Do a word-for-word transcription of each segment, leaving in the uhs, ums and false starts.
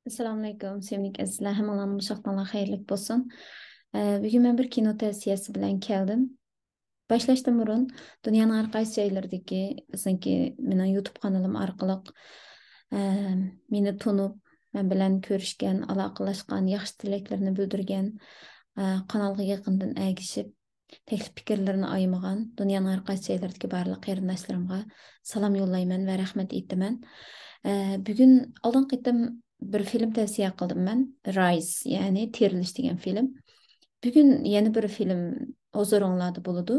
ئەسسالامۇئەلەيكۇم، سۆيۈملۈك ئەزىزلەر، ھەممىڭلارنىڭ بوش ۋاقتىڭلار خەيرلىك بولسۇن. ئە، بۈگۈن مەن بىر كىنو تەۋسىيەسى بىلەن كەلدىم. باشلاشتىن بۇرۇن، دۇنيانىڭ ھەر قايسى جايلىرىدىكى، بىزنىڭكى، مېنىڭ يۇتۇب قانىلىم ئارقىلىق، ئە، مېنى تونۇپ، مەن بىلەن كۆرۈشكەن، ئالاقىلەشكەن، ياخشى تىلەكلىرىنى بىلدۈرگەن، ئە، قانالغا يېقىندىن ئەگىشىپ، تەكلىپ پىكىرلىرىنى ئايىمىغان دۇنيانىڭ ھەر قايسى جايلىرىدىكى بارلىق قېرىنداشلىرىمغا سالام يوللايمەن ۋە رەھمەت ئېيتىمەن. ئە، بۈگۈن ئالدىنقى قېتىم بىر فىلىم تەۋسىيە قىلدىم مەن، رايز، يەنى تىرىلىش دېگەن فىلىم. بۈگۈن يەنە بىر فىلىم ھۇزۇرۇڭلاردا بولىدۇ.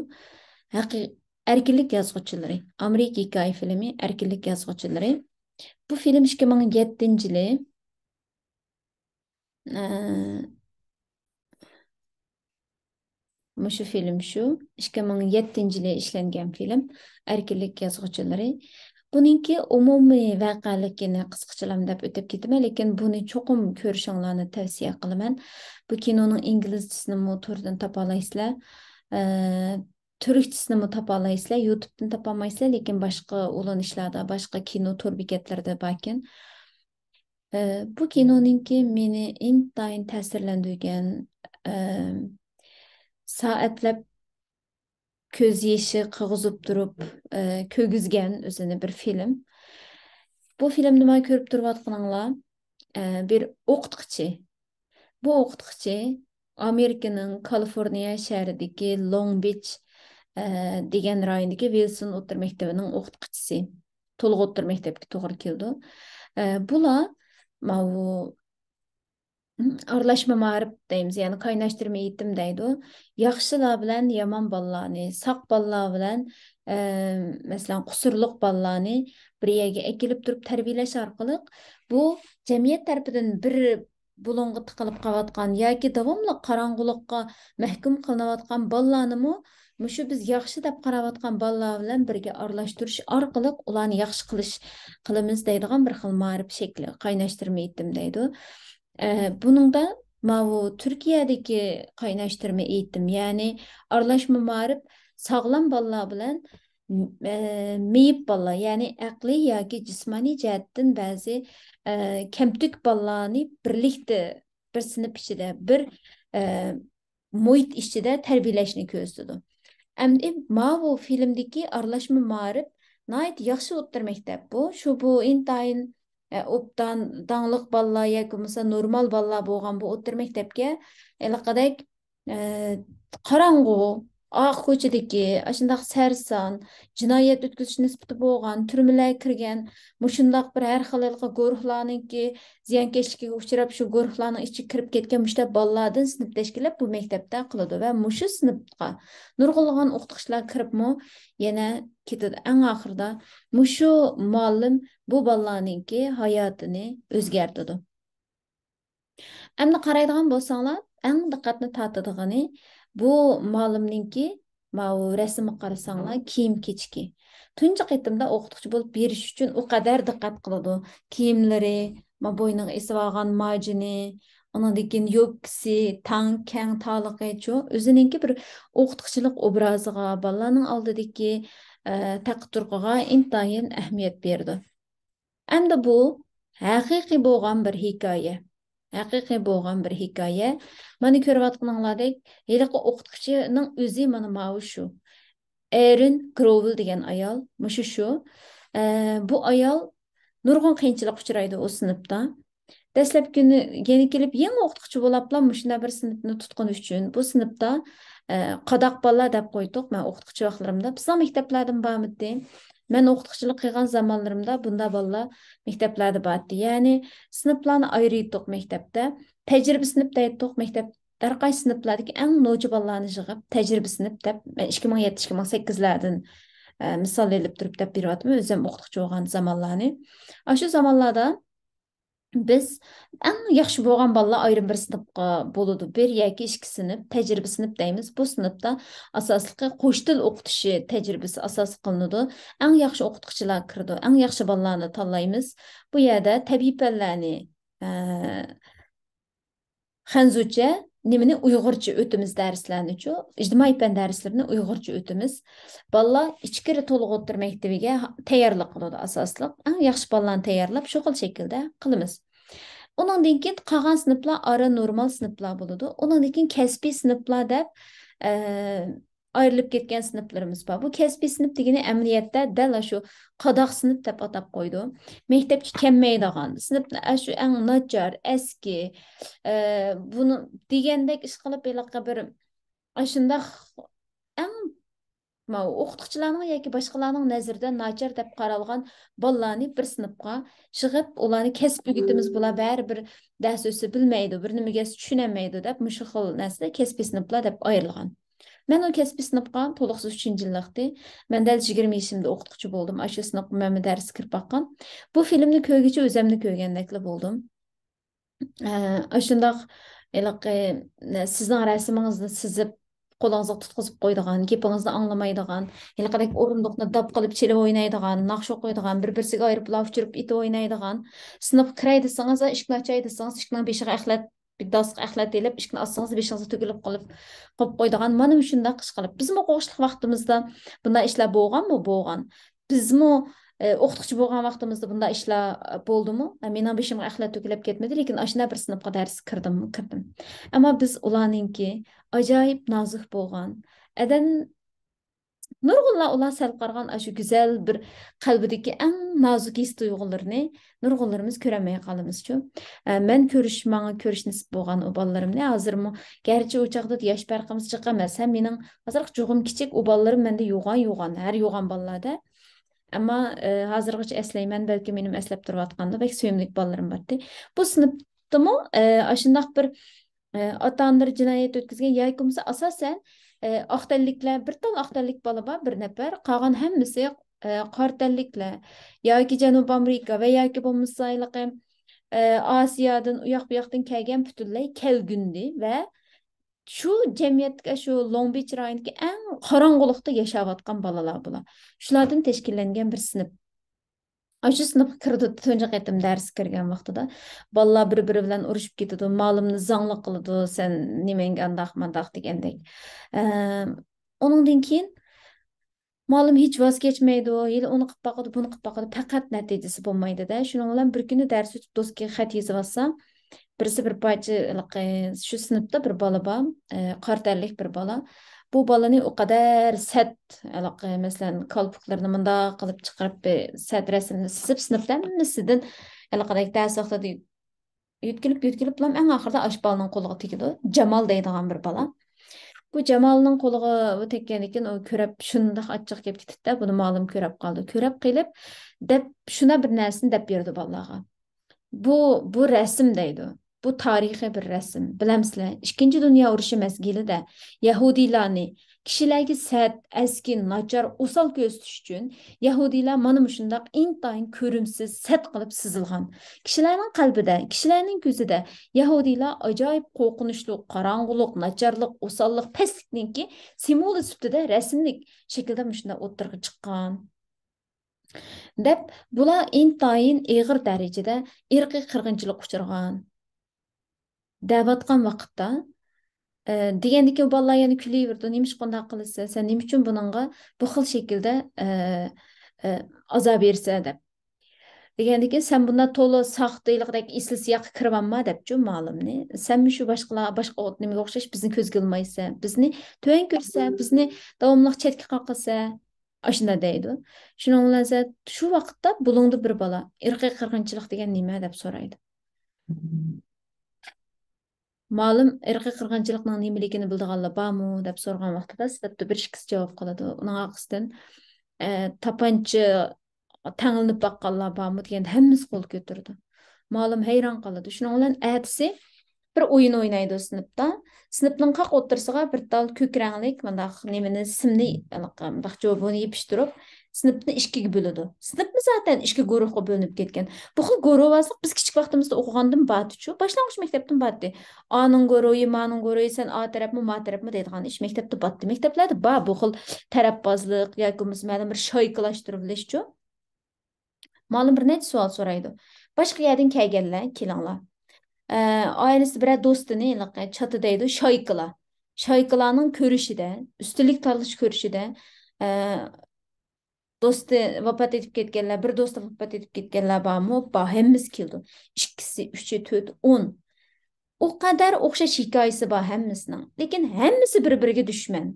ھەقىي-، ئەركىنلىك يازغۇچىلىرى، ئامېرىكا ھېكايە فىلىمى، ئەركىنلىك يازغۇچىلىرى. بۇ فىلىم ئىككى مىڭ يەتتىنچى يىلى، ئە، مۇشۇ فىلىم شۇ، ئىككى مىڭ يەتتىنچى يىلى ئىشلەنگەن فىلىم، ئەركىنلىك يازغۇچىلىرى. بۇنىڭكى ئومۇمىي ۋەقەلىكىنى قىسقىچىلا دەپ ئۆتۈپ كېتىمەن، لېكىن بۇنى چوقۇم كۆرۈشۈڭلارنى تەۋسىيە قىلىمەن. بۇ كىنونىڭ ئىنگلىزچىسىنىمۇ توردىن تاپالايسىلەر، ئە، تۈركچىسىنىمۇ تاپالايسىلەر، يۇتۇبتىن تاپالمايسىلەر، لېكىن باشقا ئۇلىنىشلاردا، باشقا كىنو تور بېكەتلىرىدە باركەن. ئە، بۇ كىنونىڭكى مېنى ئىنتايىن تەسىرلەندۈرگەن، ئە، سائەتلەپ كۆز يېشى قىغۇزۇپ تۇرۇپ، ئە، كۆرگۈزگەن ئۆزىنى بىر فىلىم. بۇ فىلىمنى مانا كۆرۈپ تۇرۇۋاتقىنىڭلار، ئە، بىر ئوقۇتقۇچى. بۇ ئوقۇتقۇچى ئامېرىكىنىڭ كالىفورنىيە شەھىرىدىكى لونگ بىچ، ئە، دېگەن رايوندىكى ۋىلسون ئوتتۇرا مەكتىۋىنىڭ ئوقۇتقۇچىسى. تولۇق ئوتتۇرا مەكتەپكە توغرا كېلىدۇ. ئە، بۇلار ماۋۇ ئارىلاشما مائارىپ دەيمىز، يەنى قايناشتۇرما ئېيتىم دەيدۇ. ياخشىلار بىلەن يامان بالىلارنى، ساق بالىلار بىلەن، ئە، مەسىلەن، قۇسۇرلۇق بالىلارنى بىر يەرگە ئەكېلىپ تۇرۇپ تەربىيەلەش ئارقىلىق بۇ جەمئىيەت تەرىپىدىن بىر بۇلۇڭغا تىقىلىپ قېلىۋاتقان ياكى داۋاملىق قاراڭغۇلۇققا مەھكۇم قىلىنىۋاتقان بالىلارنىمۇ مۇشۇ بىز ياخشى دەپ قاراۋاتقان بالىلار بىلەن بىرگە ئارىلاشتۇرۇش ئارقىلىق ئۇلارنى ياخشى قىلىش، قىلىمىز دەيدىغان بىر خىل مائارىپ شەكلى، قايناشتۇرما ئېيتىم دەيدۇ. ئە، بۇنىڭدا ماۋۇ تۈركىيەدىكى قايناشتۇرما ئېيتىم، يەنى ئارىلاشما مائارىپ ساغلام بالىلار بىلەن، ئە، مېيىپ بالىلار، يەنى ئەقلىي ياكى جىسمانىي جەھەتتىن بەزى، ئە، كەمتۈك بالىلارنى بىرلىكتە بىر سىنىپ ئىچىدە، بىر، ئە، مۇھىت ئىچىدە تەربىيەلەشنى كۆرسىتىدۇ. ئەمدى ماۋۇ فىلىمدىكى ئارىلاشما مائارىپ ناھايىتى ياخشى ئوتتۇرا مەكتەپ بۇ. شۇ بۇ ئىنتايىن، ئە، ئوبدان، داڭلىق بالىلار ياكى بولمىسا نورمال بالىلار بولغان بۇ ئوتتۇرا مەكتەپكە ھېلىقىدەك، ئە، قاراڭغۇ، ئاق كوچىدىكى، ئاشۇنداق سەرسان، جىنايەت ئۆتكۈزۈش نىسبىتى بولغان، تۈرمىلەرگە كىرگەن، مۇشۇنداق بىر ھەر خىل ھېلىقى گۇرۇھلارنىڭكى زىيانكەشلىكىگە ئۇچراپ، شۇ گۇرۇھلارنىڭ ئىچىگە كىرىپ كەتكەن مۇشۇنداق بالىلاردىن سىنىپ تەشكىللەپ بۇ مەكتەپتە قىلىدۇ ۋە مۇشۇ سىنىپقا نۇرغۇنلىغان ئوقۇتقۇچىلار كىرىپمۇ يەنە كېتىدۇ. ئەڭ ئاخىرىدا مۇشۇ مۇئەللىم بۇ بالىلارنىڭكى ھاياتىنى ئۆزگەرتىدۇ. ئەمدى قارايدىغان بولساڭلار، ئەڭ دىققەتنى تارتىدىغىنى، بۇ مۇئەللىمنىڭكى، ماۋۇ رەسىمگە قارىساڭلار، كىيىم كېچىكى. تۇنجى قېتىمدا ئوقۇتقۇچى بولۇپ بېرىش ئۈچۈن ئۇ قەدەر دىققەت قىلىدۇ. كىيىملىرى، ما بوينىغا ئېسىۋالغان ماجىنى، ئۇنىڭدىن كېيىن يوپكىسى، تەڭ، كەڭ، تارلىقىچۇ، ئۆزىنىڭكى بىر ئوقۇتقۇچىلىق ئوبرازىغا، بالىلارنىڭ ئالدىدىكى، ئە، تەقىر-تۇرقىغا ئىنتايىن ئەھمىيەت بېرىدۇ. ئەمدى بۇ ھەقىقىي بولغان بىر ھېكايە. ھەقىقىي بولغان بىر ھېكايە. مانا كۆرۈۋاتقىنىڭلاردەك، ھېلىقى ئوقۇتقۇچىنىڭ ئۆزى مانا ماۋۇ شۇ. ئېرىن گروۋىل دېگەن ئايال، مۇشۇ شۇ. ئە، بۇ ئايال نۇرغۇن قىيىنچىلىققا ئۇچرايدۇ ئۇ سىنىپتا. دەسلەپكى كۈنى يەنە كېلىپ، يېڭى ئوقۇتقۇچى بولاپلا مۇشۇنداق بىر سىنىپنى تۇتقىنى ئۈچۈن، بۇ سىنىپتا، ئە، قاداق بالىلار دەپ قويدۇق. مەن ئوقۇتقۇچى ۋاقىتلىرىمدا، بىزنىڭ مەكتەپلەردىمۇ بارمىدى. مەن ئوقۇتقۇچىلىق قىلغان زامانلىرىمدا بۇنداق بالىلار مەكتەپلەردە بارتتى. يەنى سىنىپلارنى ئايرىيتتۇق مەكتەپتە. تەجرىبە سىنىپ دەيتتۇق مەكتەپ. ھەر قايسى سىنىپلاردىكى ئەڭ نوچى بالىلارنى يىغىپ، تەجرىبە سىنىپ دەپ، مەن ئىككى مىڭ يەتتە، ئىككى مىڭ سەككىزلەردىن، ئە، مىسال ئېلىپ تۇرۇپ دەپ بېرىۋاتىمەن، ئۆزۈم ئوقۇتقۇچى بولغان زامانلارنى. ئاشۇ زامانلاردا بىز ئەڭ ياخشى بولغان بالىلار ئايرىم بىر سىنىپقا بولىدۇ. بىر ياكى ئىككى سىنىپ، تەجرىبە سىنىپ دەيمىز. بۇ سىنىپتا ئاساسلىقى قوش تىل ئوقۇتۇشى تەجرىبىسى ئاساس قىلىنىدۇ. ئەڭ ياخشى ئوقۇتقۇچىلار كىرىدۇ. ئەڭ ياخشى بالىلارنى تاللايمىز. بۇ يەردە تەبىئىي پەنلەرنى، ئە، خەنزۇچە، نېمىنى ئۇيغۇرچە ئۆتىمىز دەرسلەرنىچۇ، ئىجتىمائىي پەن دەرسلىرىنى ئۇيغۇرچە ئۆتىمىز. بالىلار ئىچكىرى تولۇق ئوتتۇرا مەكتىۋىگە ھا-، تەييارلىق قىلىدۇ ئاساسلىق. ئەڭ ياخشى بالىلارنى تەييارلاپ، شۇ خىل شەكىلدە قىلىمىز. ئۇنىڭدىن كېيىن قالغان سىنىپلار ئارا نورمال سىنىپلار بولىدۇ. ئۇنىڭدىن كېيىن كەسپىي سىنىپلار دەپ، ئە، ئايرىلىپ كەتكەن سىنىپلىرىمىز بار. بۇ كەسپىي سىنىپ دېگىنى ئەمەلىيەتتە دەل ئاشۇ قاداق سىنىپ دەپ ئاتاپ قويىدۇ. مەكتەپكە كەلمەيدىغان، سىنىپنى ئاشۇ ئەڭ ناچار، ئەسكى، ئە، بۇنى دېگەندەك ئىش قىلىپ، ھېلىقى بىر ئاشۇنداق ئەڭ ماۋۇ ئوقۇتقۇچىلارنىڭ ياكى باشقىلارنىڭ نەزىرىدە ناچار دەپ قارالغان بالىلارنى بىر سىنىپقا يىغىپ، ئۇلارنى كەسىپ ئۆگىتىمىز، بۇلار بەرىبىر دەرس ئۆتسە بىلمەيدۇ، بىر نېمىگە چۈشىنەلمەيدۇ دەپ، مۇشۇ خىل نەرسىدە كەسپىي سىنىپلار دەپ ئايرىلغان. مەن ئۇ كەسپىي سىنىپقا تولۇقسىز ئۈچىنچى يىللىقتى. مەن دەل يىگىرمە يېشىمدا ئوقۇتقۇچى بولدۇم. ئاشۇ سىنىپقا مەنمۇ دەرسكە كىرىپ باققان. بۇ فىلىمنى كۆرگۈچە ئۆزەمنى كۆرگەندەكلا بولدۇم. ئە، ئاشۇنداق ھېلىقى، نە، سىزنىڭ رەسىمىڭىزنى سىزىپ، قولىڭىزغا تۇتقۇزۇپ قويىدىغان، گېپىڭىزنى ئاڭلىمايدىغان، ھېلىقىدەك ئورۇندۇقنى داپ قىلىپ چېلىپ ئوينايدىغان، ناخشا ئوقۇيدىغان، بىر-بىرسىگە ئايرىپ لاف چۈشۈرۈپ ئېتىپ ئوينايدىغان، سىنىپقا كىرەي دېسىڭىز، ئىشىكنى ئاچاي دېسىڭىز، ئىشىكنىڭ بېشىغا ئەخلەت، بىر داسقا ئەخلەت ئېلىپ، ئىشىكنى ئاچسىڭىز، بېشىڭىزغا تۆكۈلۈپ قېلىپ، قويۇپ قويىدىغان، مانا مۇشۇنداق ئىش قىلىپ. بىزمۇ ئوقۇغۇچىلىق ۋاقتىمىزدا بۇنداق ئىشلار بولغانمۇ؟ بولغان. بىزمۇ، ئە، ئوقۇتقۇچى بولغان ۋاقتىمىزدا بۇنداق ئىشلار، ئە، بولدىمۇ؟ ئە، مېنىڭ بېشىمغا ئەخلەت تۆكۈلۈپ كەتمىدى، لېكىن ئاشۇنداق بىر سىنىپقا دەرسكە كىردىممۇ؟ كىردىم. ئەمما بىز ئۇلارنىڭكى ئاجايىپ نازۇك بولغان، ئادەم، نۇرغۇنلار ئۇلار سەل قارىغان ئاشۇ گۈزەل بىر قەلبىدىكى ئەڭ نازۇك ھېس تۇيغۇلىرىنى نۇرغۇنلىرىمىز كۆرەلمەي قالىمىزچۇ. ئە، مەن كۆرۈش، ماڭا كۆرۈش نېسىپ بولغان ئۇ بالىلىرىمنى. ھازىرمۇ، گەرچە ئۇ چاغدا ياش پەرقىمىز جىق ئەمەس، ھە، مېنىڭ ئازراق جۇغۇم كىچىك، ئۇ بالىلىرىم مەندە يوغان، يوغان، ھەر يوغان بالىلاردا. ئەمما، ئە، ھازىرغىچە ئەسلەيمەن، بەلكىم مېنىمۇ ئەسلەپ تۇرۇۋاتقاندۇ، بەك سۆيۈملۈك بالىلىرىم بارتى. بۇ سىنىپتىمۇ، ئە، ئاشۇنداق بىر، ئە، ئاتا-ئانىلىرى جىنايەت ئۆتكۈزگەن ياكى بولمىسا، ئاساسەن، ئە، ئاق تەنلىكلەر، بىر تال ئاق تەنلىك بالا بار، بىر نەپەر، قالغان ھەممىسى، ئە، قارا تەنلىكلەر ياكى جەنۇبىي ئامېرىكا ۋە ياكى بولمىسا ھېلىقى، ئە، ئاسىيادىن، ئۇياق-بۇياقتىن كەلگەن پۈتۈنلەي كەلگۈندى ۋە شۇ جەمئىيەتتىكى، شۇ لونگ بىچ رايونىدىكى ئەڭ قاراڭغۇلۇقتا ياشاۋاتقان بالىلار بۇلار. شۇلاردىن تەشكىللەنگەن بىر سىنىپ. ئاشۇ سىنىپقا كىرىدۇ، تۇنجى قېتىم دەرسكە كىرگەن ۋاقتىدا. بالىلار بىر-بىرى بىلەن ئۇرۇشۇپ كېتىدۇ، مۇئەللىمنى زاڭلىق قىلىدۇ، «سەن نېمەڭگە ئانداق، مانداق» دېگەندەك. ئە، ئۇنىڭدىن كېيىن مۇئەللىم ھېچ ۋاز كەچمەيدۇ، ھېلى ئۇنى قىلىپ باقىدۇ، بۇنى قىلىپ باقىدۇ، پەقەت نەتىجىسى بولمايدۇ-دە. شۇنىڭ بىلەن بىر كۈنى دەرس ئۆتۈپ دوسكىغا خەت يېزىۋاتسا، بىرسى بىر پارچە، ھېلىقى، شۇ سىنىپتا بىر بالا بار، ئە، قارا تەنلىك بىر بالا. بۇ بالىنى ئۇ قەدەر سەت، ھېلىقى، مەسىلەن، كالپۇكلىرىنى مۇنداق قىلىپ چىقىرىپ، بىر سەت رەسىمنى سىزىپ، سىنىپتا ھەممىسىدىن ھېلىقىدەك دەرس ۋاقتىدا يۆتكىلىپ، يۆتكىلىپلا ئەڭ ئاخىرىدا ئاشۇ بالىنىڭ قولىغا تېگىدۇ. جامال دەيدىغان بىر بالا. بۇ جامالنىڭ قولىغا بۇ تەگكەندىن كېيىن ئۇ كۆرۈپ شۇنداق ئاچچىقى كېلىپ كېتىپتۇ، بۇنى مۇئەللىم كۆرۈپ قالدى. كۆرۈپ قېلىپ، دەپ، شۇنداق بىر نەرسىنى دەپ بېرىدۇ بالىلارغا. بۇ، بۇ رەسىم دەيدۇ. بۇ تارىخىي بىر رەسىم. بىلەمسىلەر، ئىككىنچى دۇنيا ئۇرۇشى مەزگىلىدە يەھۇدىيلارنى، كىشىلەرگە سەت، ئەسكى، ناچار، ئوسال كۆرسىتىش ئۈچۈن يەھۇدىيلار مانا مۇشۇنداق ئىنتايىن كۆرۈمسىز، سەت قىلىپ سىزىلغان. كىشىلەرنىڭ قەلبىدە، كىشىلەرنىڭ كۆزىدە يەھۇدىيلار ئاجايىپ قورقۇنچلۇق، قاراڭغۇلۇق، ناچارلىق، ئوساللىق، پەسلىكنىڭكى سىمۋولى سۈپىتىدە رەسىملىك شەكىلدە مۇشۇنداق ئوتتۇرىغا چىققان. دەپ، بۇلار ئىنتايىن ئېغىر دەرىجىدە ئىرقىي قىرغىنچىلىققا ئۇچرىغان دەۋاتقان ۋاقىتتا، ئە، دېگەندىكىن، ئۇ بالىلار يەنە كۈلۈۋېرىدۇ، «نېمىشقا ئۇنداق قىلىسەن؟ سەن نېمە ئۈچۈن بۇنىڭغا بۇ خىل شەكىلدە، ئە، ئە، ئازار بېرىسەن؟» دەپ. دېگەندىكىن، «سەن بۇنداق تولا ساختا، ھېلىقىدەك ئېسىل سىياققا كىرىۋالما» دەپچۇ مۇئەللىمنى. «سەنمۇ شۇ باشقىلار، باشقا نېمىگە ئوخشاش بىزنى كۆزگە ئىلمايسەن، بىزنى تۆۋەن كۆرىسەن، بىزنى داۋاملىق چەتكە قاقىسەن.» ئاشۇنداق دەيدۇ. شۇنىڭ بىلەن سەن شۇ ۋاقىتتا بۇلۇڭدا بىر بالا، «ئىرقىي قىرغىنچىلىق دېگەن نېمە؟» دەپ سورايدۇ. مۇئەللىم، «ئىرقىي قىرغىنچىلىقنىڭ نېمىلىكىنى بىلىدىغانلار بارمۇ؟» دەپ سورىغان ۋاقتىدا، سىنىپتا بىر ئىككىسى جاۋاب قىلىدۇ. ئۇنىڭ ئارقىسىدىن، ئە، «تاپانچا تەڭلىنىپ باققانلار بارمۇ؟» دېگەندە، ھەممىسى قول كۆتۈرىدۇ. مۇئەللىم ھەيران قالىدۇ. شۇنىڭ بىلەن ئەتىسى بىر ئويۇن ئوينايدۇ سىنىپتا. سىنىپنىڭ قاق ئوتتۇرىسىغا بىر تال كۆك رەڭلىك مۇنداق نېمىنى، سىمنى، مۇنداق جوبىنى يېپىشتۇرۇپ، سىنىپنى ئىككىگە بۆلىدۇ. سىنىپمۇ زاتەن ئىككى گۇرۇھقا بۆلۈنۈپ كەتكەن. بۇ خىل گۇرۇھۋازلىق بىز كىچىك ۋاقتىمىزدا ئوقۇغاندىن بارتىچۇ، باشلانغۇچ مەكتەپتىن بارتى. ئانىڭ گۇرۇھى، مانىڭ گۇرۇھى، سەن ئا تەرەپمۇ، ما تەرەپمۇ دەيدىغان ئىش مەكتەپتە بارتى. مەكتەپلەردە بار بۇ خىل تەرەپبازلىق ياكى بولمىسا مەلۇم بىر شايكىلاشتۇرۇۋېلىشچۇ. مۇئەللىم بىر نەچچە سوئال سورايدۇ. «باشقا يەردىن كەلگەنلەر، كېلىڭلار.» ئە، ئائىلىسى بىرەر دوستىنى، ھېلىقى چاتا دەيدۇ، شايكىلار. شايكىلارنىڭ كۆرۈشىدە، ئۈستۈنلۈك تاللىشى كۆرۈشىدە، ئە، دوستى ۋاپات ئېتىپ كەتكەنلەر، بىر دوستى ۋاپات ئېتىپ كەتكەنلەر بارمۇ؟ بار، ھەممىسى كېلىدۇ. ئىككىسى، ئۈچى، تۆتى، ئون. ئۇ قەدەر ئوخشاش ھېكايىسى بار ھەممىسىنىڭ. لېكىن ھەممىسى بىر-بىرىگە دۈشمەن،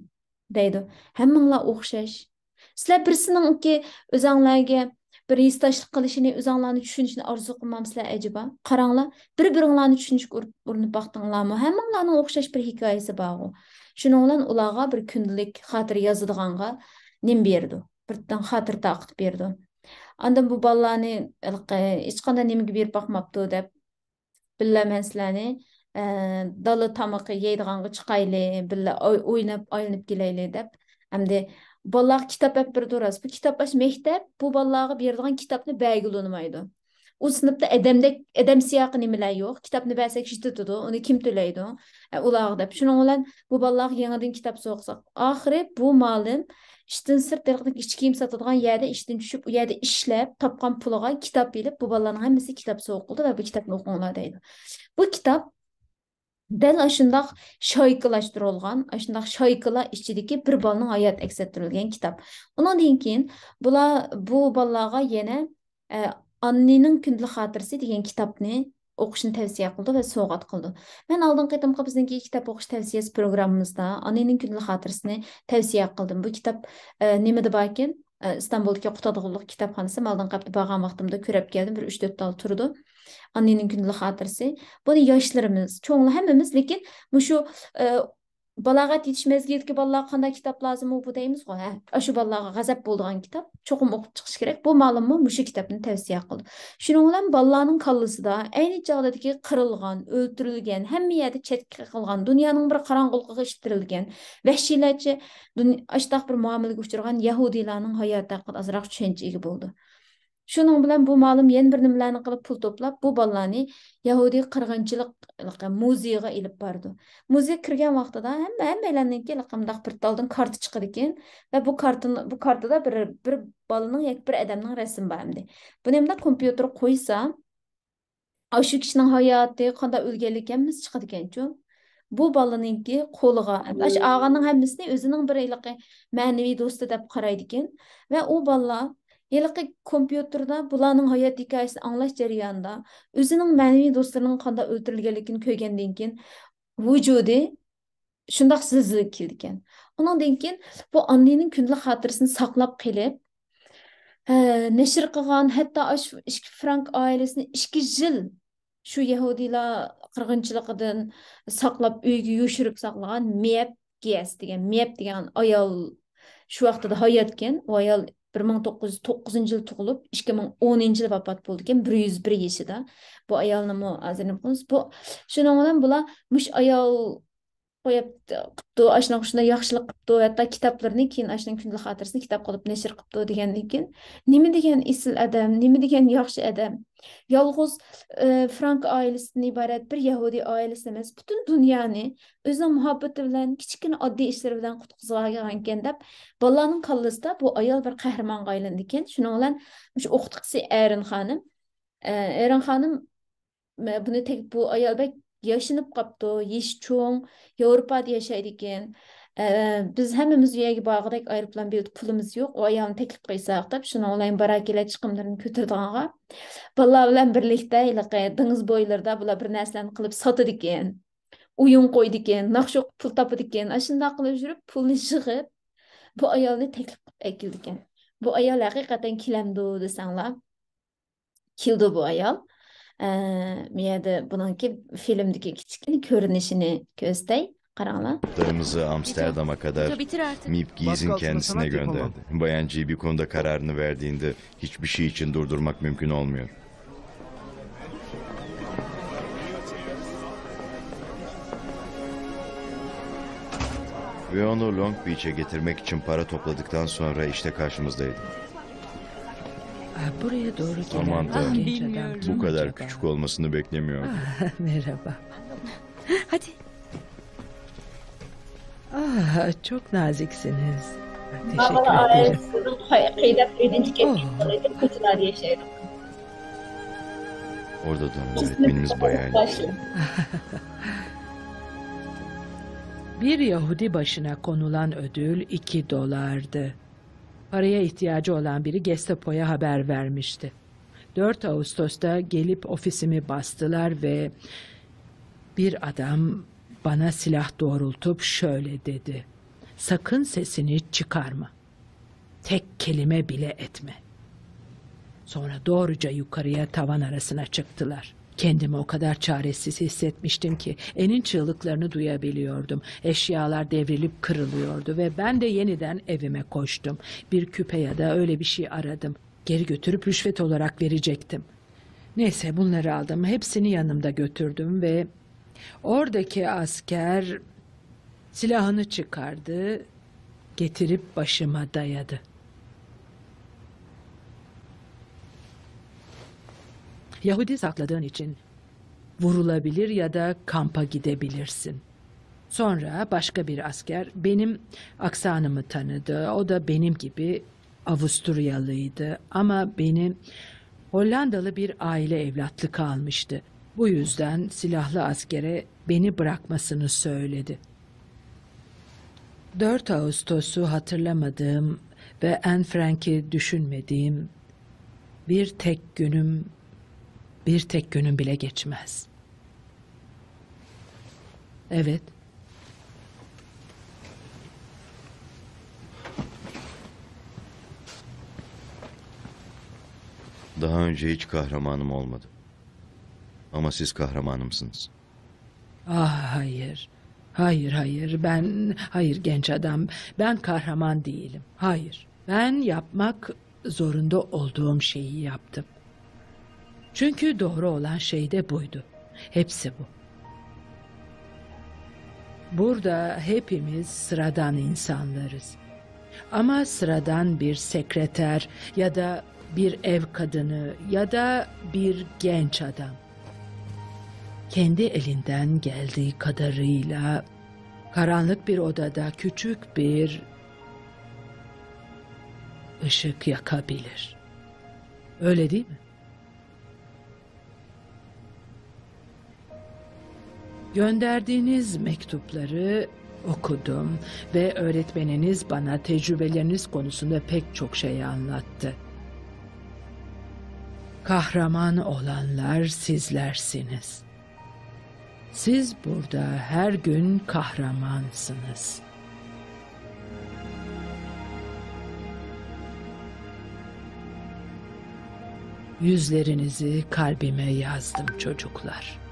دەيدۇ. ھەممىڭلار ئوخشاش. سىلەر بىرسىنىڭكى ئۆزەڭلارگە بىر ھېسداشلىق قىلىشىنى، ئۆزەڭلارنى چۈشىنىشىنى ئارزۇ قىلمامسىلەر ئەجەبا؟ قاراڭلار، بىر-بىرىڭلارنى چۈشىنىشكە ئۇر-، ئۇرۇنۇپ باقتىڭلارمۇ؟ ھەممىڭلارنىڭ ئوخشاش بىر ھېكايىسى بارغۇ. شۇنىڭ بىلەن ئۇلارغا بىر كۈندىلىك خاتىرە يازىدىغانغا نېمە بېرىدۇ؟ بىر خاتىرە تارقىتىپ بېرىدۇ. ئاندىن بۇ بالىلارنى ھېلىقى ھېچقانداق نېمىگە بېرىپ باقماپتۇ دەپ، بىللە مەن سىلەرنى، ئە، دالا تامىقى يەيدىغانغا چىقايلى، بىللە ئوي-، ئويناپ، ئايلىنىپ كېلەيلى دەپ. ئەمدى بالىلارغا كىتاب ئەپ بېرىدۇ راست. بۇ كىتاب ئاش مەكتەپ بۇ بالىلارغا بېرىدىغان كىتابنى بەرگىلى ئۇنىمايدۇ. ئۇ سىنىپتا ئادەمدەك، ئادەم سىياقى نېمىلەر يوق. كىتابنى بەرسەك يىتىدۇ، ئۇنى كىم تۆلەيدۇ؟ ئە، ئۇلارغا دەپ. شۇنىڭ بىلەن بۇ بالىلارغا يېڭىدىن كىتاب سوقساق. ئاخىرى بۇ مۇئەللىم ئىشتىن سىرت ھېلىقىدەك ئىچ كىيىم ساتىدىغان يەردە ئىشتىن چۈشۈپ، ئۇ يەردە ئىشلەپ تاپقان پۇلىغا كىتاب ئېلىپ، بۇ بالىلارنىڭ ھەممىسىگە كىتاب سوۋغا قىلدى ۋە بۇ كىتابنى ئوقۇڭلار دەيدۇ. بۇ كىتاب دەل ئاشۇنداق شايكىلاشتۇرۇلغان، ئاشۇنداق شايكىلار ئىچىدىكى بىر بالىنىڭ ھاياتى ئەكس ئەتتۈرۈلگەن كىتاب. ئۇنىڭدىن كېيىن بۇلار، بۇ بالىلارغا يەنە، ئە، ئاننىنىڭ كۈندىلىك خاتىرىسى دېگەن كىتابنى ئوقۇشنى تەۋسىيە قىلىدۇ ۋە سوۋغات قىلىدۇ. مەن ئالدىنقى قېتىمقى بىزنىڭكى كىتاب ئوقۇش تەۋسىيەسى پروگراممىمىزدا ئاننىنىڭ كۈندىلىك خاتىرىسىنى تەۋسىيە قىلدىم. بۇ كىتاب، ئە، نېمىدە باركەن؟ ئە، ئىستانبۇلدىكى قۇتادغۇلۇق كىتابخانىسى، مەن ئالدىنقى ھەپتە بارغان ۋاقتىمدا كۆرۈپ كەلدىم، بىر ئۈچ تۆت تال تۇرىدۇ. ئاننىنىڭ كۈندىلىك خاتىرىسى. بۇنى ياشلىرىمىز، چوڭلار ھەممىمىز، لېكىن مۇشۇ، ئە، بالاغەت يېتىش مەزگىلىدىكى بالىلارغا قانداق كىتاب لازىمۇ بۇ دەيمىزغۇ، ھە؟ ئاشۇ بالىلارغا غەزەپ بولىدىغان كىتاب، چوقۇم ئوقۇپ چىقىش كېرەك. بۇ مۇئەللىممۇ مۇشۇ كىتابنى تەۋسىيە قىلدى. شۇنىڭ بىلەن بالىلارنىڭ كاللىسىدا ئەينى چاغدىكى قىرىلغان، ئۆلتۈرۈلگەن، ھەممە يەردە چەتكە قېقىلغان، دۇنيانىڭ بىر قاراڭغۇلۇقىغا ئىتتىرىلگەن، ۋەھشىيلەرچە دۇن-، ئاشتاق بىر مۇئامىلىگە ئۇچرىغان يەھۇدىيلارنىڭ ھاياتى ھەققىدە ئازراق چۈشەنچە ئىگە بولىدۇ. شۇنىڭ بىلەن بۇ مۇئەللىم يەنە بىر نېمىلەرنى قىلىپ، پۇل توپلاپ، بۇ بالىلارنى يەھۇدىي قىرغىنچىلىق مۇزېيىغا ئېلىپ بارىدۇ. مۇزېيغا كىرگەن ۋاقتىدا ھەممە، ھەممەيلەننىڭكى ھېلىقى مۇنداق بىر تالدىن كارتا چىقىدىكەن ۋە بۇ كارتىنى، بۇ كارتىدا بىر، بىر بالىنىڭ ياكى بىر ئادەمنىڭ رەسىمى بار ئەمدى. بۇنى مۇنداق كومپيۇتېرغا قويسا، ئاشۇ كىشىنىڭ ھاياتى، قانداق ئۆلگەنلىكى ھەممىسى چىقىدىكەنچۇ. بۇ بالىنىڭكى قولىغا، ئاشۇ ئالغاننىڭ ھەممىسىنى ئۆزىنىڭ بىر ھېلىقى مەنىۋى دوستى دەپ قارايدىكەن. ۋە ئۇ بالىلار ھېلىقى كومپيۇتېردا بۇلارنىڭ ھايات ھېكايىسىنى ئاڭلاش جەريانىدا ئۆزىنىڭ مەنىۋى دوستلىرىنىڭ قانداق ئۆلتۈرۈلگەنلىكىنى كۆرگەندىن كېيىن ۋۇجۇدى شۇنداق زىلزىلىگە كېلىدىكەن. ئۇنىڭدىن كېيىن بۇ ئاننىنىڭ كۈندىلىك خاتىرىسىنى ساقلاپ قېلىپ، ھە، نەشر قىلغان، ھەتتا ئاشۇ ئىككى فرانك ئائىلىسىنى ئىككى يىل شۇ يەھۇدىيلار قىرغىنچىلىقىدىن ساقلاپ، ئۆيىگە يوشۇرۇپ ساقلىغان مىيەپ گىيەس دېگەن، مىيەپ دېگەن ئايال شۇ ۋاقتىدا ھاياتكەن. ئۇ ئايال بىر مىڭ توققۇز يۈز توققۇزىنچى يىلى تۇغۇلۇپ، ئىككى مىڭ ئونىنچى يىلى ۋاپات بولىدىكەن، بىر يۈز بىر يېشىدا. بۇ ئايالنىمۇ ھازىر نېمە قىلىمىز؟ بۇ، شۇنىڭ بىلەن بۇلار مۇشۇ ئايال قويۇپ قىپتۇ، ئاشۇنىڭغا شۇنداق ياخشىلىق قىپتۇ، ھەتتا كىتابلىرىنى كېيىن ئاشۇنىڭ كۈندىلىك خاتىرىسىنى كىتاب قىلىپ نەشر قىپتۇ دېگەندىن كېيىن، نېمە دېگەن ئېسىل ئادەم، نېمە دېگەن ياخشى ئادەم. يالغۇز، ئى، فرانك ئائىلىسىدىن ئىبارەت بىر يەھۇدىي ئائىلىسى ئەمەس، پۈتۈن دۇنيانى ئۆزىنىڭ مۇھەببىتى بىلەن، كىچىككىنە ئاددىي ئىشلىرى بىلەن قۇتقۇزغانىكەن دەپ، بالىلارنىڭ كاللىسىدا بۇ ئايال بىر قەھرىمانغا ئايلىنىدىكەن. شۇنىڭ بىلەن مۇشۇ ئوقۇتقۇچىسى ئەرىن خانىم، ئە، ئەرىن خانىم، مە-، بۇنى تەك-، بۇ ئايال بەك ياشىنىپ قاپتۇ، يېشى چوڭ، ياۋروپادا ياشايدىكەن. ئە، بىز ھەممىمىز ئۇ يەرگە بارغۇدەك ئايروپىلان بېلىتى پۇلىمىز يوق، ئۇ ئايالنى تەكلىپ قىلساق دەپ، شۇنىڭ بىلەن باراكەللە چىقىملىرىنى كۆتۈرىدىغانغا، بالىلار بىلەن بىرلىكتە ھېلىقى دېڭىز بويلىرىدا بۇلار بىر نەرسىلەرنى قىلىپ ساتىدىكەن، ئويۇن قويىدىكەن، ناخشا ئوقۇپ پۇل تاپىدىكەن، ئاشۇنداق قىلىپ يۈرۈپ پۇلنى يىغىپ، بۇ ئايالنى تەكلىپ قىلىپ ئەكېلىدىكەن. بۇ ئايال ھەقىقەتەن كېلەمدۇ دېسەڭلار، كېلىدۇ بۇ ئايال. ئە، بۇ يەردە بۇنىڭكى فىلىمدىكى كىچىككىنە كۆرۈنۈشىنى كۆرسىتەي، قاراڭلار. Amsterdam'a kadar Mip Gies'in kendisine gönderdi. Bayan G bir konuda kararını verdiğinde hiçbir şey için durdurmak mümkün olmuyor. Ve onu Long Beach'e getirmek için para topladıktan sonra işte karşımızdaydı. Aa, buraya doğru gelen Samantha, bu kadar küçük olmasını beklemiyordum. Aa, merhaba. Hadi. Aa, çok naziksiniz. Teşekkür ederim. ئائىلىسىدىن قەيدەپ ئۆيدىن چىقىپ كېتىپ قالايدۇ، كوچىلاردا ياشايدۇ. Orada da öğretmenimiz bayağı iyi. Bir Yahudi başına konulan ödül iki dolardı. Paraya ihtiyacı olan biri Gestapo'ya haber vermişti. Dört Ağustos'ta gelip ofisimi bastılar ve bir adam bana silah doğrultup şöyle dedi: "Sakın sesini çıkarma. Tek kelime bile etme." Sonra doğruca yukarıya tavan arasına çıktılar. Kendimi o kadar çaresiz hissetmiştim ki En'in çığlıklarını duyabiliyordum. Eşyalar devrilip kırılıyordu ve ben de yeniden evime koştum. Bir küpe ya da öyle bir şey aradım. Geri götürüp rüşvet olarak verecektim. Neyse, bunları aldım. Hepsini yanımda götürdüm ve oradaki asker silahını çıkardı, getirip başıma dayadı. "Yahudi sakladığın için vurulabilir ya da kampa gidebilirsin." Sonra başka bir asker benim aksanımı tanıdı. O da benim gibi Avusturyalıydı ama beni Hollandalı bir aile evlatlık almıştı. Bu yüzden silahlı askere beni bırakmasını söyledi. Dört Ağustos'u hatırlamadığım ve Anne Frank'i düşünmediğim bir tek günüm, bir tek günüm bile geçmez. Evet. Daha önce hiç kahramanım olmadı. Ama siz kahramanımsınız. Ah, hayır. Hayır, hayır. Ben, hayır genç adam. Ben kahraman değilim. Hayır. Ben yapmak zorunda olduğum şeyi yaptım. Çünkü doğru olan şey de buydu. Hepsi bu. Burada hepimiz sıradan insanlarız. Ama sıradan bir sekreter ya da bir ev kadını ya da bir genç adam kendi elinden geldiği kadarıyla karanlık bir odada küçük bir ışık yakabilir. Öyle değil mi? Gönderdiğiniz mektupları okudum ve öğretmeniniz bana tecrübeleriniz konusunda pek çok şey anlattı. Kahraman olanlar sizlersiniz. Siz burada her gün kahramansınız. Yüzlerinizi kalbime yazdım çocuklar.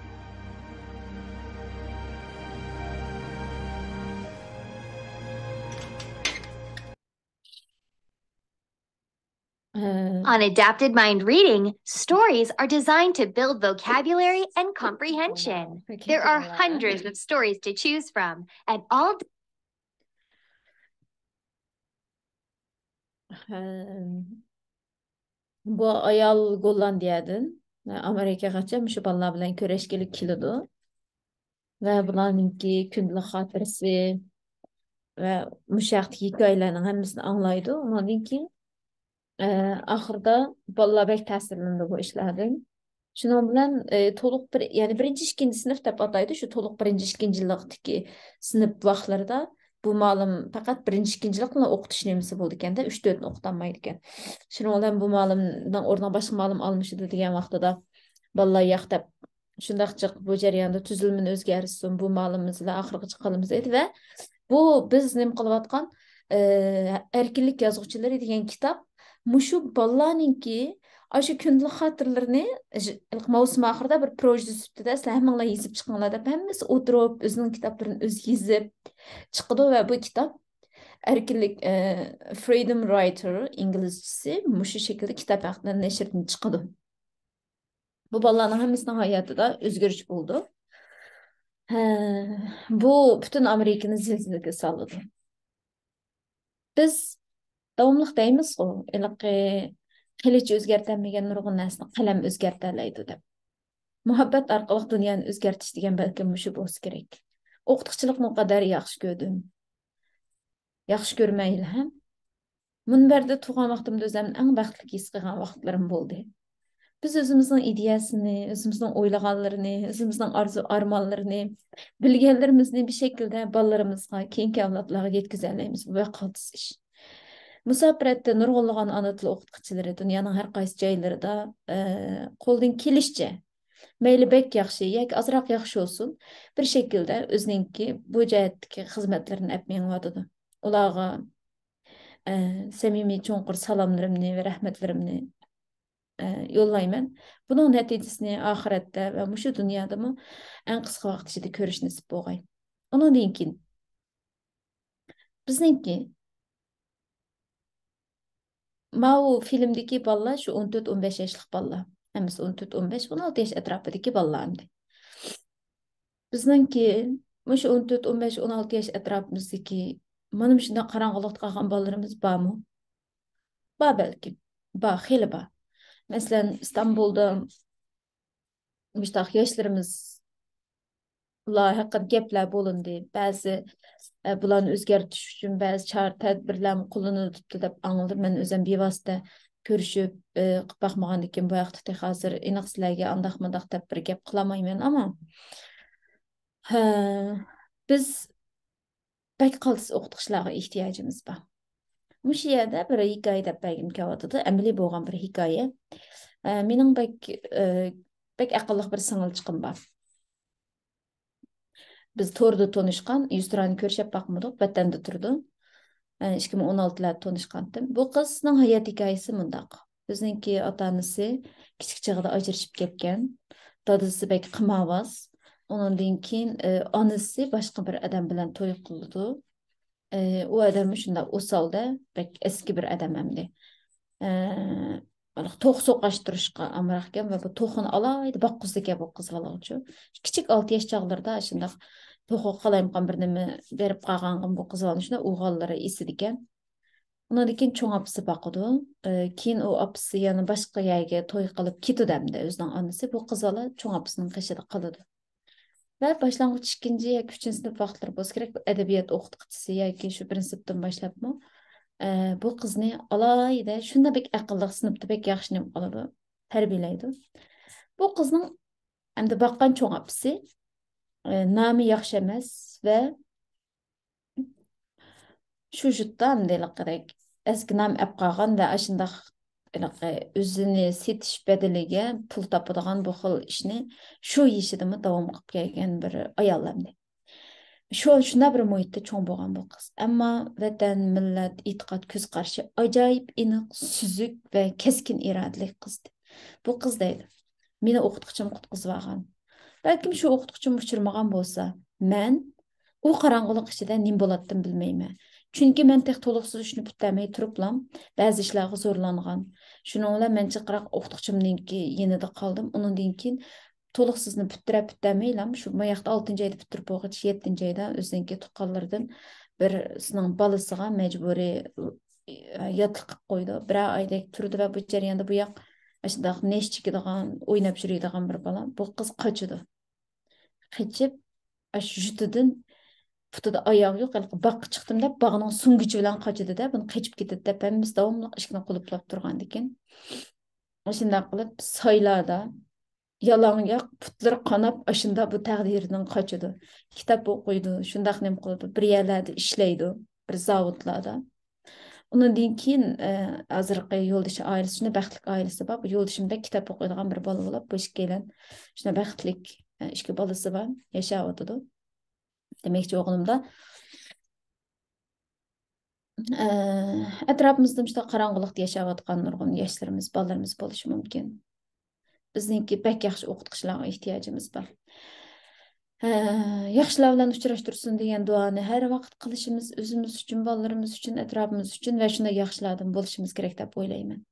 On Adapted Mind Reading, stories are designed to build vocabulary and comprehension. There are hundreds of stories to choose from, and all بۇ ئايال گوللاندىيەدىن، ئامېرىكىغىچە مۇشۇ بالىلار بىلەن كۆرۈشكىلى كېلىدۇ. ۋە بۇلارنىڭكى كۈندىلىك خاتىرىسى ۋە مۇشۇ ھەقتىكى ھېكايىلەرنىڭ ھەممىسىنى ئاڭلايدۇ. ئۇنىڭدىن كېيىن، ئە، ئاخىرىدا بالىلار بەك تەسىرلىنىدۇ بۇ ئىشلاردىن. شۇنىڭ بىلەن، ئە، تولۇق بىر، يەنى بىرىنچى، ئىككىنچى سىنىپ دەپ ئاتايدۇ، شۇ تولۇق بىرىنچى، ئىككىنچى يىللىقتىكى سىنىپ ۋاقىتلىرىدا بۇ مۇئەللىم پەقەت بىرىنچى، ئىككىنچى يىللىق بىلەن ئوقۇتۇش نېمىسى بولىدىكەن-دە، ئۈچ، تۆتنى ئوقۇتالمايدىكەن. شۇنىڭ بىلەن بۇ مۇئەللىمنىڭ ئورنىغا باشقا مۇئەللىم ئالمىشىدۇ دېگەن ۋاقتىدا بالىلار ياق دەپ شۇنداق جىق بۇ جەرياندا تۈزۈلمىنى ئۆزگەرتسۇن، بۇ مۇئەللىمىمىز بىلەن ئاخىرغىچە قالىمىز دېدى ۋە بۇ بىز نېمە قىلىۋاتقان، ئە، ئەركىنلىك يازغۇچىلىرى دېگەن كىتاب مۇشۇ بالىلارنىڭكى ئاشۇ كۈندىلىك خاتىرىلىرىنى ژ-، ماۋسۇم ئاخىرىدا بىر پروژە سۈپىتىدە سىلەر ھەممىڭلار يېزىپ چىقىڭلار دەپ ھەممىسى ئولتۇرۇپ ئۆزىنىڭ كىتابلىرىنى ئۆزى يېزىپ چىقىدۇ ۋە بۇ كىتاب ئەركىنلىك، ئە، Freedom Writer ئىنگلىزچىسى مۇشۇ شەكىلدە كىتاب ھەققىدە نەشردىن چىقىدۇ. بۇ بالىلارنىڭ ھەممىسىنىڭ ھاياتىدا ئۆزگىرىش بولىدۇ. ھە، بۇ پۈتۈن ئامېرىكىنى زىلزىلىگە سالىدۇ. بىز داۋاملىق دەيمىزغۇ، ھېلىقى قىلىچ ئۆزگەرتەلمىگەن نۇرغۇن نەرسىنى قەلەم ئۆزگەرتەلەيدۇ دەپ. مۇھەببەت ئارقىلىق دۇنيانى ئۆزگەرتىش دېگەن بەلكىم مۇشۇ بولسا كېرەك. ئوقۇتقۇچىلىقنى قەدەر ياخشى كۆردۈم. ياخشى كۆرمەيلى ھەم. مۇنبەردە تۇرغان ۋاقتىمدا ئۆزۈمنى ئەڭ بەختلىك ھېس قىلغان ۋاقىتلىرىم بولدى. بىز ئۆزىمىزنىڭ ئىدىيەسىنى، ئۆزىمىزنىڭ ئويلىغانلىرىنى، ئۆزىمىزنىڭ ئارزۇ ئارمانلىرىنى، بىلگەنلىرىمىزنى بىر شەكىلدە بالىلىرىمىزغا، كېيىنكى ئەۋلادلارغا يەتكۈزەلەيمىز. بۇ بەك قالتىس ئىش. مۇساپىرەتتە نۇرغۇنلىغان ئانا تىل ئوقۇتقۇچىلىرى دۇنيانىڭ ھەر قايسى جايلىرىدا، ئە، قولىدىن كېلىشىچە، مەيلى بەك ياخشى ياكى ئازراق ياخشى بولسۇن، بىر شەكىلدە ئۆزىنىڭكى بۇ جەھەتتىكى خىزمەتلىرىنى ئەپ مېڭىۋاتىدۇ. ئۇلارغا، ئە، سەمىمىي چوڭقۇر سالاملىرىمنى ۋە رەھمەتلىرىمنى، ئە، يوللايمەن. بۇنىڭ نەتىجىسىنى ئاخىرەتتە ۋە مۇشۇ دۇنيادىمۇ ئەڭ قىسقا ۋاقىت ئىچىدە كۆرۈش نېسىپ بولغاي. ئۇنىڭدىن كېيىن بىزنىڭكى ماۋۇ فىلىمدىكى بالىلار شۇ ئون تۆت، ئون بەش ياشلىق بالىلار. ھەممىسى ئون تۆت، ئون بەش، ئون ئالتە ياش ئەتراپىدىكى بالىلار ئەمدى. بىزنىڭكى مۇشۇ ئون تۆت، ئون بەش، ئون ئالتە ياش ئەتراپىمىزدىكى مانا مۇشۇنداق قاراڭغۇلۇقتا قالغان بالىلىرىمىز بارمۇ؟ بار بەلكىم. بار، خېلى بار. مەسىلەن، ئىستانبۇلدا مۇشتاق ياشلىرىمىز، بۇلار ھەققىدە گەپلەر بولۇندى. بەزى، ئە، بۇلارنى ئۆزگەرتىش ئۈچۈن بەزى چارە تەدبىرلەرمۇ قوللىنىلىپتۇ دەپ ئاڭلىدىم. مەن ئۆزۈم بىۋاسىتە كۆرۈشۈپ، ئە، قىلىپ باقمىغاندىكىن بۇ ھەقتە تېخى ھازىر ئېنىق سىلەرگە ئانداق مۇنداق دەپ بىر گەپ قىلالمايمەن، ئەمما، ھە، بىز بەك قالتىس ئوقۇتقۇچىلارغا ئېھتىياجىمىز بار. مۇشۇ يەردە بىر ھېكايە دەپ بەرگۈم كېلىۋاتىدۇ، ئەمەلىي بولغان بىر ھېكايە. ئە، مېنىڭ بەك، ئە، بەك ئەقىللىق بىر سىڭىلچىقىم بار. بىز توردا تونۇشقان، يۈزتۇرانە كۆرۈشۈپ باقمىدۇق، ۋەتەندە تۇرىدۇ. ئە، ئىككى مىڭ ئون ئالتىلاردا تونۇشقانتىم. بۇ قىزنىڭ ھايات ھېكايىسى مۇنداق. ئۆزىنىڭكى ئاتا-ئانىسى كىچىك چېغىدا ئاجرىشىپ كەتكەن. دادىسى بەك قىمارۋاز. ئۇنىڭدىن كېيىن، ئە، ئانىسى باشقا بىر ئادەم بىلەن توي قىلىدۇ. ئە، ئۇ ئادەممۇ شۇنداق ئوسالدا، بەك ئەسكى بىر ئادەم ئەمدى. ئە، توخۇ سوقاشتۇرۇشقا ئامراقكەن ۋە بۇ توخۇنى ئالاھىدە باققۇزىدىكەن بۇ قىز بالىغىچۇ. كىچىك ئالتە ياش چاغلىرىدا شۇنداق توخۇغا قالايمىقان بىر نېمە بېرىپ قالغانغىمۇ بۇ قىز بالىنى شۇنداق ئوغۇللىرى ئېسىدىكەن. ئۇنىڭدىن كېيىن چوڭ ئاپىسى باقىدۇ. ئە، كېيىن ئۇ ئاپىسى يەنە باشقا يەرگە توي قىلىپ كېتىدۇ ئەمدى. ئۆزىنىڭ ئانىسى بۇ قىز بالا چوڭ ئاپىسىنىڭ قېشىدا قالىدۇ. ۋە باشلانغۇچ ئىككىنچى ياكى ئۈچىنچى سىنىپ ۋاقىتلىرى بولسا كېرەك، بۇ ئەدەبىيات ئوقۇتقۇچىسى ياكى شۇ بىرىنچى سىنىپتىن باشلاپمۇ، ئە، بۇ قىزنى ئالاھىدە شۇنداق بەك ئەقىللىق، سىنىپتا بەك ياخشى نېمە قىلىدۇ، تەربىيەلەيدۇ. بۇ قىزنىڭ ئەمدى باققان چوڭ ئاپىسى، ئە، نامى ياخشى ئەمەس ۋە شۇ يۇرتتا ئەمدى ھېلىقىدەك ئەسكى نام ئەپ قالغان ۋە ئاشۇنداق ھېلىقى ئۆزىنى سېتىش بەدىلىگە پۇل تاپىدىغان بۇ خىل ئىشنى شۇ يېشىدىمۇ داۋام قىلىپ كەلگەن بىر ئايال ئەمدى. شۇ، شۇنداق بىر مۇھىتتا چوڭ بولغان بۇ قىز. ئەمما ۋەتەن، مىللەت، ئېتىقاد، كۆز قارىشى ئاجايىپ ئېنىق، سۈزۈك ۋە كەسكىن ئىرادىلىك قىزدى. بۇ قىز دەيدۇ، مېنى ئوقۇتقۇچىم قۇتقۇزۇۋالغان. بەلكىم شۇ ئوقۇتقۇچىم ئۇچرىمىغان بولسا، مەن ئۇ قاراڭغۇلۇق ئىچىدە نېمە بولاتتىم بىلمەيمەن. چۈنكى مەن تېخى تولۇقسىز ئۈچنى پۈتتۈرمەي تۇرۇپلا بەزى ئىشلارغا زورلانغان. شۇنىڭ بىلەن مەن جىقراق ئوقۇتقۇچىمنىڭكى يېنىدا قالدىم. ئۇنىڭدىن كېيىن تولۇقسىزنى پۈتتۈرە پۈتتۈرمەيلا شۇ ماياقتا ئالتىنچى ئايدا پۈتتۈرۈپ بولغۇچە يەتتىنچى ئايدا ئۆزىنىڭكى تۇغقانلىرىدىن بىرسىنىڭ بالىسىغا مەجبۇرىي ياتلىق قىلىپ قويىدۇ. بىرەر ئايدەك تۇرىدۇ ۋە بۇ جەرياندا بۇ ياق ئاشۇنداق نەش چېكىدىغان، ئويناپ يۈرىدىغان بىر بالا. بۇ قىز قاچىدۇ. قېچىپ، ئاشۇ يۇرتىدىن پۇتىدا ئاياغى يوق، ھېلىقى باغقا چىقتىم دەپ، باغنىڭ سۈڭگۈچى بىلەن قاچىدۇ-دە، بۇنى قېچىپ كېتىدۇ دەپ، ھەممىسى داۋاملىق ئىشىكنى قۇلۇپلاپ تۇرغاندىكىن، ئاشۇنداق قىلىپ سايلاردا يالاڭياق، پۇتلىرى قاناپ، ئاشۇنداق بۇ تەقدىرىدىن قاچىدۇ. كىتاب ئوقۇيدۇ، شۇنداق نېمە قىلىدۇ، بىر يەرلەردە ئىشلەيدۇ، بىر زاۋۇتلاردا. ئۇنىڭدىن كېيىن، ئە، ھازىرقى يولدىشى ئائىلىسى شۇنداق بەختلىك ئائىلىسى بار. بۇ يولدىشىم بەك كىتاب ئوقۇيدىغان بىر بالا بولۇپ، بۇ ئىككىيلەن شۇنداق بەختلىك، ئە، ئىككى بالىسى بار، ياشاۋاتىدۇ. دېمەكچى بولغىنىمدا، ئە، ئەتراپىمىزدا مۇشۇنداق قاراڭغۇلۇقتا ياشاۋاتقان نۇرغۇن ياشلىرىمىز، بالىلىرىمىز بولۇشى مۇمكىن. بىزنىڭكى بەك ياخشى ئوقۇتقۇچىلارغا ئېھتىياجىمىز بار. ھە، ياخشىلار بىلەن ئۇچراشتۇرسۇن دېگەن دۇئانى ھەر ۋاقىت قىلىشىمىز ئۆزىمىز ئۈچۈن، بالىلىرىمىز ئۈچۈن، ئەتراپىمىز ئۈچۈن ۋە شۇنداق ياخشىلاردىن بولۇشىمىز كېرەك دەپ ئويلايمەن.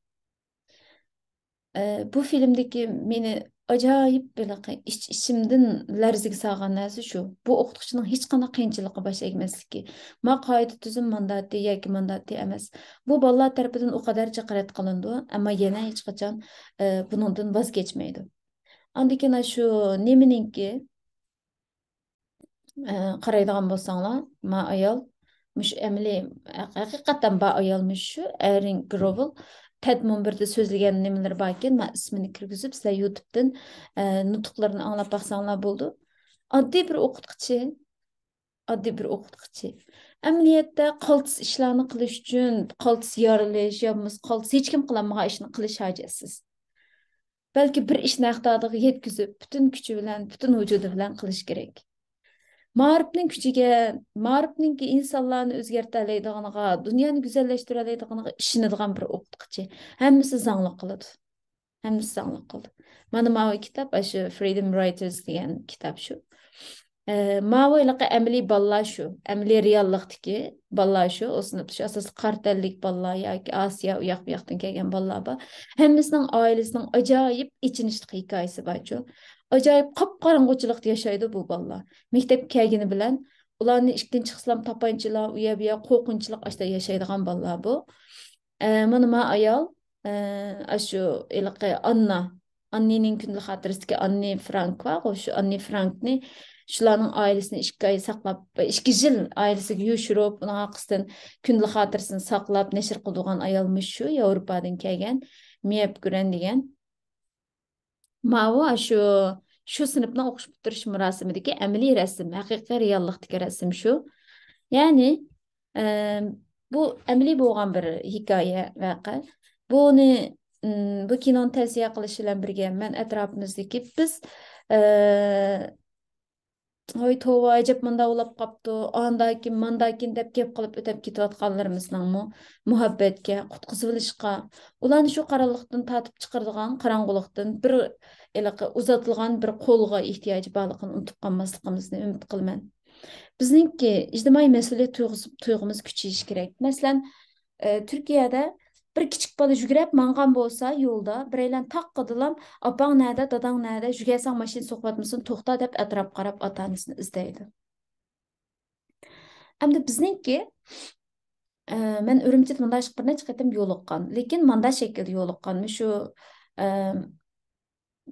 ئە، بۇ فىلىمدىكى مېنى ئاجايىپ ھېلىقى ئىچ-ئىچىمدىن لەرزىگە سالغان نەرسە شۇ. بۇ ئوقۇتقۇچىنىڭ ھېچقانداق قىيىنچىلىققا باش ئەگمەسلىكى. ما قائىدە تۈزۈم مانداتى ياكى مانداتى ئەمەس. بۇ بالىلار تەرىپىدىن ئۇ قەدەر جىق رەت قىلىنىدۇ، ئەمما يەنە ھېچقاچان، ئە، بۇنىڭدىن ۋاز كەچمەيدۇ. ئاندىن كېيىن شۇ نېمىنىڭكى، ئە، قارايدىغان بولساڭلار، ما ئايال، مۇشۇ ئەمەلىي، ھەقىقەتەن بار ئايال مۇشۇ، ئېرىن گروۋېل، تېد مۇنبىرىدە سۆزلىگەن نېمىلىرى باركەن، ما ئىسمىنى كىرگۈزۈپ، سىلەر يۇتۇبتىن، ئە، نۇتۇقلىرىنى ئاڭلاپ باقساڭلار بولىدۇ. ئاددىي بىر ئوقۇتقۇچى، ئاددىي بىر ئوقۇتقۇچى. ئەمەلىيەتتە قالتىس ئىشلارنى قىلىش ئۈچۈن، قالتىس يارىلىش يا بولمىسا قالتىس ھېچكىم قىلالمىغان ئىشنى قىلىش ھاجەتسىز. بەلكى بىر ئىشنى ھەقدارىغا يەتكۈزۈپ، پۈتۈن كۈچى بىلەن، پۈتۈن ۋۇجۇدى بىلەن قىلىش كېرەك. مائارىپنىڭ كۈچىگە، مائارىپنىڭكى ئىنسانلارنى ئۆزگەرتەلەيدىغىنىغا، دۇنيانى گۈزەللەشتۈرەلەيدىغىنىغا ئىشىنىدىغان بىر ئوقۇتقۇچى. ھەممىسى زاڭلىق قىلىدۇ. ھەممىسى زاڭلىق قىلىدۇ. مانا ماۋۇ كىتاب، ئاشۇ Freedom Writers دېگەن كىتاب شۇ. ئە، ماۋۇ ھېلىقى ئەمەلىي بالىلار شۇ. ئەمەلىي رېئاللىقتىكى بالىلار شۇ. ئۇ سىنىپتا شۇ ئاساسلىق قارا تەنلىك بالىلار ياكى ئاسىيا، ئۇ ياق، بۇ ياقتىن كەلگەن بالىلار بار. ھەممىسىنىڭ ئائىلىسىنىڭ ئاجايىپ ئېچىنىشلىق ھېكايىسى بارچۇ. ئاجايىپ قاپقاراڭغۇچىلىقتا ياشايدۇ بۇ بالىلار. مەكتەپكە كەلگىنى بىلەن ئۇلارنى ئىشىكتىن چىقسىلام تاپانچىلار، ئۇ يەر بۇ يەر قورقۇنچلۇق ئاشتا ياشايدىغان بالىلار بۇ. ئە، مانا ما ئايال، ئە، ئاشۇ ھېلىقى ئاننا، ئاننىنىڭ كۈندىلىك خاتىرىسىدىكى ئاننى فرانك بارغۇ، شۇ ئاننى فرانكنى شۇلارنىڭ ئائىلىسىنى ئىككى ئاي ساقلاپ، ئىككى يىل ئائىلىسىگە يوشۇرۇپ، ئۇنىڭ ئارقىسىدىن كۈندىلىك خاتىرىسىنى ساقلاپ، نەشر قىلىدىغان ئايال مۇشۇ ياۋروپادىن كەلگەن مىيەپ گۈرەن دېگەن. ماۋۇ، شۇ، شۇ سىنىپنىڭ ئوقۇش پۈتتۈرۈش مۇراسىمىدىكى ئەمەلىي رەسىم، ھەقىقىي رېئاللىقتىكى رەسىم شۇ. يەنى، ئە، بۇ ئەمەلىي بولغان بىر ھېكايە، ۋەقە. بۇنى، ئىم، بۇ كىنونى تەۋسىيە قىلىش بىلەن بىرگە، مەن ئەتراپىمىزدىكى بىز، ئە، ۋاي توۋا، ئەجەب مۇنداق بولاپ قاپتۇ، ئانداكىن، مانداكىن دەپ گەپ قىلىپ ئۆتەپ كېتىۋاتقانلىرىمىزنىڭمۇ مۇھەببەتكە، قۇتقۇزۇۋېلىشقا، ئۇلارنى شۇ قارانلىقتىن تارتىپ چىقىرىدىغان، قاراڭغۇلۇقتىن بىر ھېلىقى ئۇزاتىلغان بىر قولغا ئېھتىياجى بارلىقىنى ئۇنتۇپ قالماسلىقىمىزنى ئۈمىد قىلىمەن. بىزنىڭكى ئىجتىمائىي مەسئۇلىيەت تۇيغۇسى، تۇيغۇمىز كۈچىيىشى كېرەك. مەسىلەن، ئە، تۈركىيەدە بىر كىچىك بالا يۈگۈرۈپ ماڭغان بولسا يولدا، بىرەيلەن تاققىدىلام، «ئاپاڭ نەدە، داداڭ نەدە، يۈگۈرسەڭ ماشىنا سوقۇۋەتمىسۇن، توختا» دەپ ئەتراپقا قاراپ ئاتا-ئانىسىنى ئىزدەيدۇ. ئەمدى بىزنىڭكى، ئە، مەن ئۈرۈمچىدە مۇنداق بىر نەچچە قېتىم يولۇققان. لېكىن ماندا شەكىلدە يولۇققان. مۇشۇ، ئە،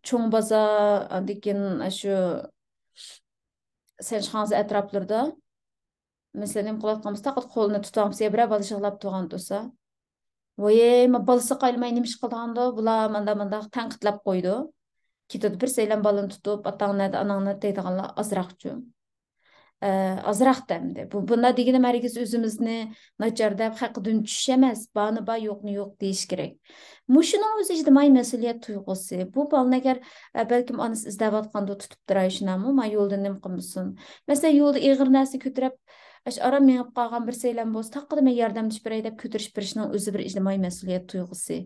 چوڭ بازار، ئاندىن كېيىن شۇ سەنشىخاڭزى ئەتراپلىرىدا. مەسىلەن، نېمە قىلىۋاتقان بولسا، پەقەت قولىنى تۇتۇۋالمىسا، يا بىرەر بالا يىغلاپ تۇرغان تۇرسا، ۋايەي، ما بالىسى قايلىماي نېمە ئىش قىلىدىغاندۇ؟ بۇلار ماندا-مانداق تەنقىدلەپ قويىدۇ. كېتىدۇ، بىر سەيلەن بالىنى تۇتۇپ، «ئاتاڭ نەدە، ئاناڭ نەدە» دەيدىغانلار ئازراقچۇ. ئە، ئازراق دەمدى. بۇ، بۇنداق دېگىنىم ھەرگىز ئۆزىمىزنى ناچار دەپ، خەققە دۈم چۈشۈش ئەمەس. بارنى بار، يوقنى يوق دېيىش كېرەك. مۇشۇنىڭ ئۆزى ئىجتىمائىي مەسئۇلىيەت تۇيغۇسى. بۇ بالىنى ئەگەر، ئە، بەلكىم ئانىسى ئىزدەۋاتقاندۇ، تۇتۇپ تۇراي شۇنداقمۇ؟ ما يولدا نېمە قىلمىسۇن؟ مەسىلەن، يولدا ئېغىر نەرسە كۆتۈرۈپ، ئاشۇ ئاران مېڭىپ قالغان بىر سەيلەن بولسا، تاققىدە مەن ياردەملىشىپ بېرەي دەپ كۆتۈرۈپ بېرىشنىڭ ئۆزى بىر ئىجتىمائىي مەسئۇلىيەت تۇيغۇسى.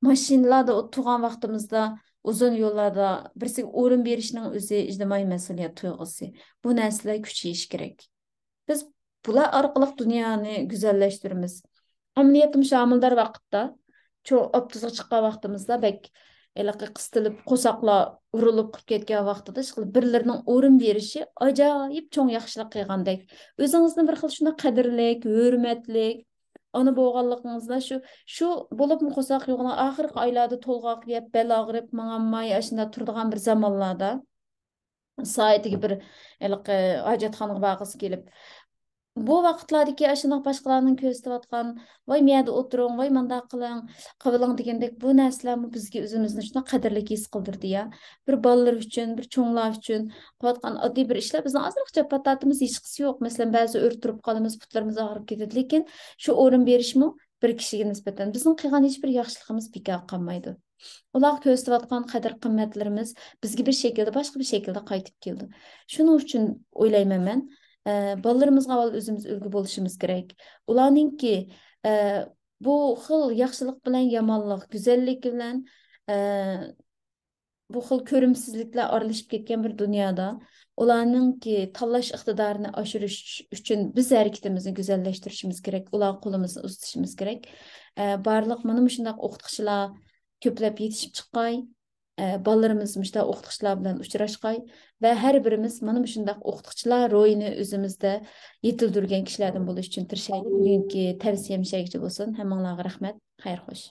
ماشىنىلاردا ئولتۇرغان ۋاقتىمىزدا، ئۇزۇن يوللاردا بىرسىگە ئورۇن بېرىشنىڭ ئۆزى ئىجتىمائىي مەسئۇلىيەت تۇيغۇسى. بۇ نەرسىلەر كۈچىيىشى كېرەك. بىز بۇلار ئارقىلىق دۇنيانى گۈزەللەشتۈرىمىز. ئەمەلىيەتتە مۇشۇ ھامىلىدار ۋاقىتتا، چوڭ ئاپتوبۇسقا چىققان ۋاقتىمىزدا بەك ھېلىقى قىستىلىپ، قورساقلار ئۇرۇلۇپ قۇرۇپ كەتكەن ۋاقتىدا، ئىشقىلىپ، بىرلىرىنىڭ ئورۇن بېرىشى ئاجايىپ چوڭ ياخشىلىق قىلغاندەك. ئۆزىڭىزنى بىر خىل شۇنداق قەدىرلىك، ھۆرمەتلىك، ئانا بولغانلىقىڭىزدا شۇ، شۇ بولۇپمۇ قورساق يوغىنىغان، ئاخىرقى ئايلاردا تولغاق يەپ، بەل ئاغرىپ، ماڭالماي، ئاشۇنداق تۇرىدىغان بىر زامانلاردا، سائىتىگە بىر ھېلىقى ھاجەتخانىغا بارغۇسى كېلىپ، بۇ ۋاقىتلاردىكى ئاشۇنداق باشقىلارنىڭ كۆرسىتىۋاتقان، «ۋاي، مۇيەردە ئولتۇرۇڭ، ۋاي، مانداق قىلىڭ، قىلىۋېلىڭ» دېگەندەك بۇ نەرسىلەرمۇ بىزگە ئۆزىمىزنى شۇنداق قەدىرلىك ھېس قىلدۇردى يا. بىر بالىلار ئۈچۈن، بىر چوڭلار ئۈچۈن قىلىۋاتقان ئاددىي بىر ئىشلار بىزنىڭ ئازراق جاپا تارتىمىز، ھېچقىسى يوق. مەسىلەن، بەزى ئۆرە تۇرۇپ قالىمىز، پۇتلىرىمىز ئاغرىپ كېتىدۇ. لېكىن شۇ ئورۇن بېرىشمۇ بىر كىشىگە نىسبەتەن بىزنىڭ قىلغان ھېچ بىر ياخشىلىقىمىز بىكار قالمايدۇ. ئۇلارغا كۆرسىتىۋاتقان قەدىر-قىممەتلىرىمىز بىزگە بىر شەكىلدە، باشقا بىر شەكىلدە قايتىپ كېلىدۇ. شۇنىڭ ئۈچۈن ئويلايمەن مەن، ئە، بالىلىرىمىزغا ئاۋۋال ئۆزىمىز ئۈلگە بولۇشىمىز كېرەك. ئۇلارنىڭكى، ئە، بۇ خىل ياخشىلىق بىلەن يامانلىق، گۈزەللىك بىلەن، ئە، بۇ خىل كۆرۈمسىزلىكلەر ئارىلىشىپ كەتكەن بىر دۇنيادا ئۇلارنىڭكى تاللاش ئىقتىدارىنى ئاشۇرۇش ئۈچۈن بىز ھەرىكىتىمىزنى گۈزەللەشتۈرۈشىمىز كېرەك، ئۇلارغا قولىمىزنى ئۇزىتىشىمىز كېرەك. ئە، بارلىق مانا مۇشۇنداق ئوقۇتقۇچىلار كۆپلەپ يېتىشىپ چىققاي، ئە، بالىلىرىمىز مۇشۇنداق ئوقۇتقۇچىلار بىلەن ئۇچراشقاي ۋە ھەر بىرىمىز مانا مۇشۇنداق ئوقۇتقۇچىلار روھىنى ئۆزىمىزدە يېتىلدۈرگەن كىشىلەردىن بولۇش ئۈچۈن تىرىشايلى. بۈگۈنكى تەۋسىيەم شەگىچە بولسۇن. ھەممىڭلارغا رەھمەت. خەير خوش.